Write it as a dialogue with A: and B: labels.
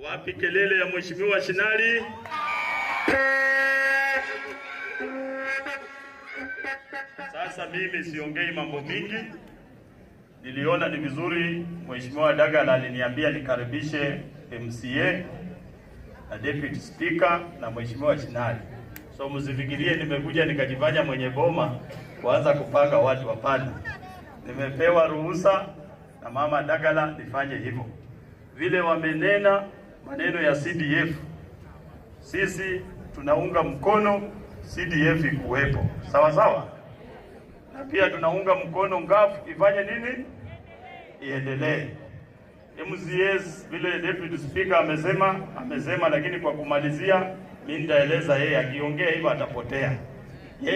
A: Wapi kelele ya Mheshimiwa Shinali? Sasa mimi siongei mambo mingi. Niliona ni vizuri Mheshimiwa Dagala aliniambia nikaribishe MCA na Deputy Speaker na Mheshimiwa Shinali. So msifikirie nimekuja nikajifanya mwenye boma kuanza kupanga watu, hapana. Nimepewa ruhusa na Mama Dagala nifanye hivyo. Vile wamenena maneno ya CDF, sisi tunaunga mkono CDF ikuwepo, sawa sawa, na pia tunaunga mkono ngafu ifanye nini, iendelee. MCS vile Deputy Speaker amesema, lakini kwa kumalizia mimi nitaeleza yeye, akiongea hivyo atapotea.